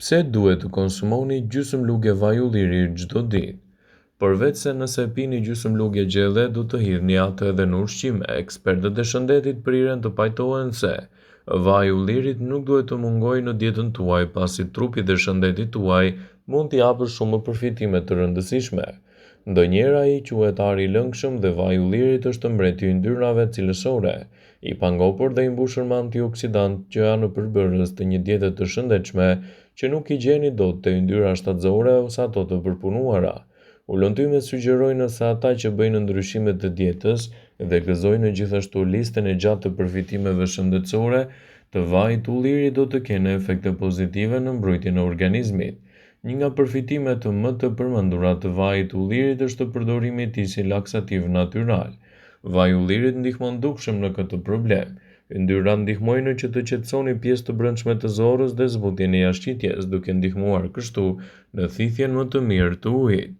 Pse duhet të konsumoni gjysmë luge vaj ulliri çdo ditë? Përveçse nëse pini gjysmë luge gjelle, do të hidhni atë edhe në ushqime, ekspertët e shëndetit priren të pajtohen se vaji i ullirit nuk duhet të mungojë në dietën tuaj pasi trupit dhe shëndetit tuaj mund t'i japë shumë përfitime të rëndësishme. Ndonjëherë ai quhet ari i lëngshëm dhe vaji i ullirit është mbreti i yndyrnave cilësore, i pangopur dhe i mbushur me antioksidantë që janë përbërës të një diete të shëndetshme që nuk i gjeni dot te yndyra shtazore ose ato të përpunuara. Hulumtimet sugjerojnë se ata që bëjnë ndryshime të dietës dhe gëzojnë gjithashtu listën e gjatë të përfitimeve shëndetësore të vajit të ullirit do të kenë efekte pozitive në mbrojtjen e organizmit. Një nga përfitimet më të përmendura të vajit të ullirit është përdorimi i tij si laksativ natyral. Vaji i ullirit ndihmon dukshëm në këtë problem. Yndyrat ndihmojnë që të qetësoni pjesë të brendshme të zorrës dhe zbutjen e jashtëqitjes, duke ndihmuar kështu në thithjen më të mirë të ujit.